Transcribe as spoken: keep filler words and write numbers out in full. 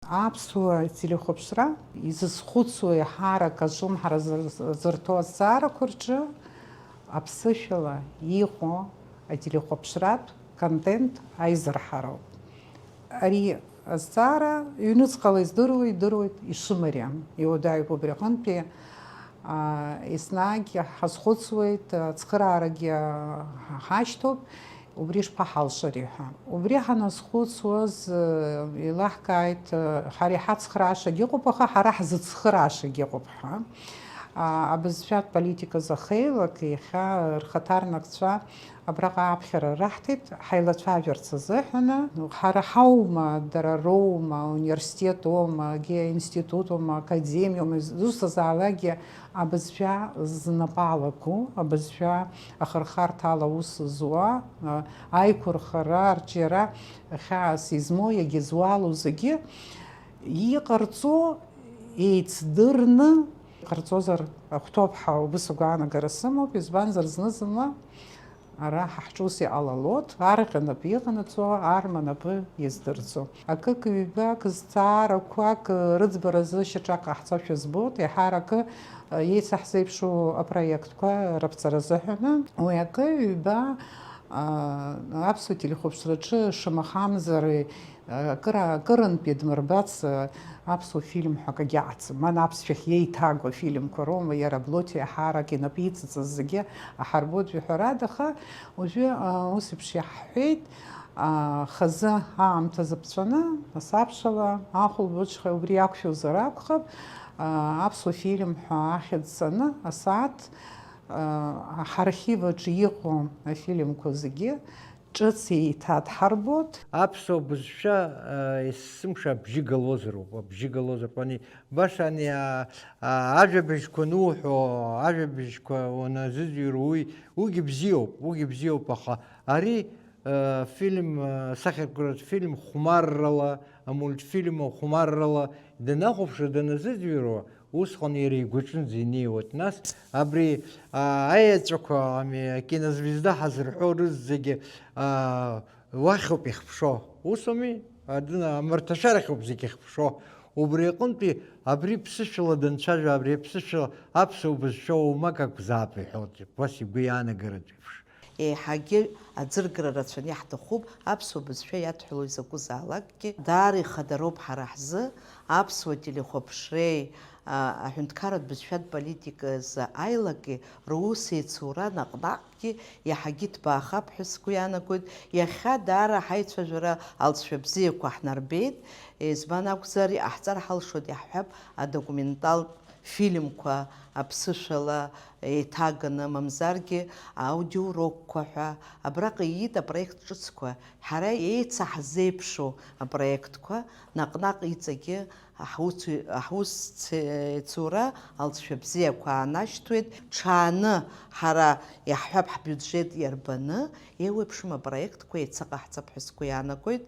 Аԥсуа телехәаԥшра изызхәыцуа еиҳарак аҿымҳара зыр-, зырҭо азҵаарақәа рҿы аԥсышәала иҟоу ателехәаԥшратә контент аизырҳароуп. Ари азҵаара ҩныҵҟала издыруа идыруеит ишымариам. Иуадаҩуп убри аҟынтәи, аа, еснагь ҳазхәыцуеит, ацхыраарагьы ҳашьҭоуп, убри шԥаҳалшари ҳәа. Убри ҳаназхәыцуаз, еилаҳкааит, ҳара иҳацхраашагь ыҟоуп, аха ҳара ҳзыцхраашагь ыҟоуп ҳәа. Аа, абызшәатә политиказ ахеилак иахьа рхаҭарнакцәа абраҟа аԥхьара раҳҭеит, ҳаилацәажәарц азыҳәаны. Ҳара ҳаума, дара роума, университетума, институтума, академиума, изусҭазаалакгьы абызшәа знапы алаку, абызшәа ахырхарҭа ала аус зуа, аиқәырхара, арҿиара хьаас измоу, иагьызуалу зегьы иҟарҵо еицдырны иҟарҵозар ахәҭоуп ҳәа убыс агәаанагара сымоуп, избанзар, зны-зынла ара ҳа ҳҿы ус иҟалалоит, арӷьа напы иҟанаҵо, арма напы иаздырӡо. Акык-ҩбак, зҵаарақәак рыӡбаразы шьаҿак ҟаҳҵошәа збоит, еиҳаракы, э, еицаҳзеиԥшу апроектқәа раԥҵара азыҳәаны. Уи акы-ҩба, а, аԥсуа телехәаԥшраҿы шамахамзар, акыр-, акырынтә идмырбац, а, аԥсуа фильм ҳәа акагьы аҵым. Ман аԥсшәахь еиҭагоу афильмқәа роума, иара Блоти аҳарак инапы иҵыҵыз зегьы аҳарбоит жәаҳәарада, аха уажәы, а, ус еиԥш иаҳҳәеит, а, хазы аамҭа зыԥҵәаны, асабшала, ахәылбыҽха убри иақәшәозар акәхап, а, аԥсуа фильм ҳәа ахьӡ ҵаны, асааҭ, а, ҳархив аҿы иҟоу афильмқәа зегьы ҿыц еиҭадҳарбоит. Аԥсуа бызшәа, а, есымша абжьы галозароуп, абжьы галозароуп. Ани, баша ани, а, а, ажәабжьқәа ануҳәо, ажәабжьқәа уаназыӡырҩуа, уи, уигьы бзиоуп, уигьы бзиоуп, аха ари, а, фильм, а, сахьаркыратә фильм хәмаррала, амультфильм хәмаррала данахәаԥшуа, даназыӡырҩуа, усҟан иара игәаҿынӡа инеиуеит. Нас абри, а, аеҵәақәа, ами, акинозвезда ҳазырҳәо рызегьы, а, уахьоуп ихԥшо. Усоуми? Адына, амарҭашәарахьоуп зегьы ихԥшо. Убри аҟынтәи абри ԥсышәала данцәажәо, абри аԥсышәала аԥсуа бызшәа уамак акәзаап иҳәоит, убас игәы иаанагаратә еиԥш. Еиҳагьы аӡыргара рацәаны иаҳҭахуп аԥсуа бызшәа иадҳәалоу изакәызаалакгьы. Даара ихадароуп ҳара ҳзы аԥсуа телехәаԥшреи, а, аҳәынҭқарратә бызшәатә политиказы аилаки рус еицура наҟ-наҟгьы иаҳагьы ҭбаахап ҳәа сгәы иаанагоит. Иахьа даара ҳаицәажәара алҵшәа бзиақәа ҳнарбеит. Избан акәзар, иҟаҳҵар ҳалшоит, иаҳҳәап, адокументалтә фильмқәа аԥсышәала еиҭаганы, мамзаргьы аудиоурокқәа ҳәа. Абраҟа иит апроект ҿыцқәа, ҳара еицаҳзеиԥшу апроектқәа наҟ-наҟ иҵегьы ҳус-, ҳусеицура алҵшәа бзиақәа аанашьҭуеит. Ҽааны ҳара иаҳҳәап, ҳбиуџьет иарбаны, еиуеиԥшым апроектқәа еицаҟаҳҵап ҳәа сгәы иаанагоит.